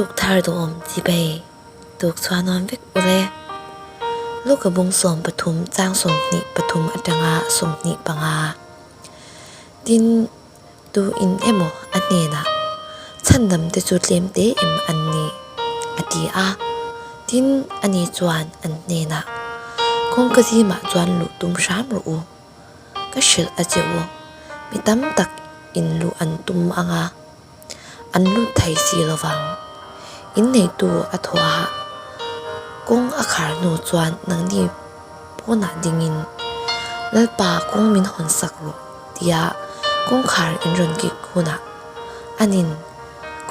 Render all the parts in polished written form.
Tuk thar duhawm chibei tuk chhuanawm vek ule. Luka bung 13 chang 23 atanga 25. Tin, tu in emaw a hnenah chhandam te chu tlem te em an ni a ti a. Tin, ani chuan an hnenah kawngka zimah chuan luh tum hram rawh u. Ka hrilh a che u, mi tam tak in luh an tum ang a, an lut thei si lo vang. Inneitu a thawh a, kawng a khar hnu chuan nangni pawnah dingin, Lalpa kawng min hawn sak rawh tia kawngkhar in rawn kik hunah anin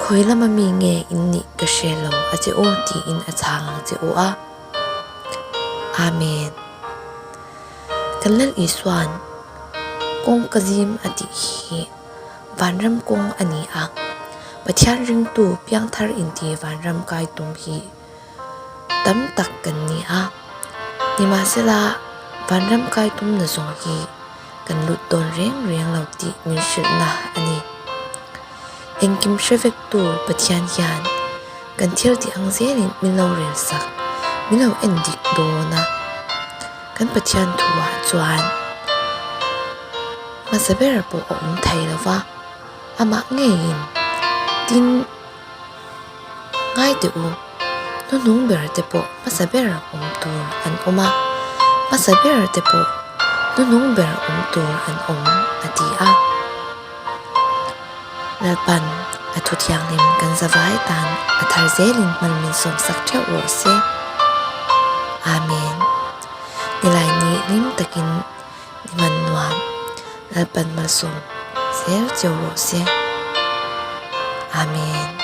khawi lama mi nge in nih ka hre lo a che u tiin a chhang ang che u a. Amen. Kan Lal Isua'n kawng ka zim a tih hi vanram kawng a ni a, Pathian ringtu piangthar inti vanram kai tum hi tam tak kan ni a. Nimahsela, vanram kai tumna zawng hi kan lut dawn reng reng lo tih min hrilhna a ni. Engkim hre vektu Pathian hian kan thil tih ang zelin min lo rel sak, min lo en dik dawn a. Kan Pathian thuah chuan hmasa ber pawh a awm thei lo va, amah ngeiin tin ngai teh u, hnuhnung ber te pawh hmasa ber awm tur an awm a, hmasa ber te pawh hnuhnung ber awm tur an awm a ti a. Lalpan a thu thianghlim kan zavai tan a thar zelin hman min sawmsak theuh rawh se. Amen. Nilai ni hlim takin ni hman nuam Lalpan malsawm zel cheu rawh se. Amen.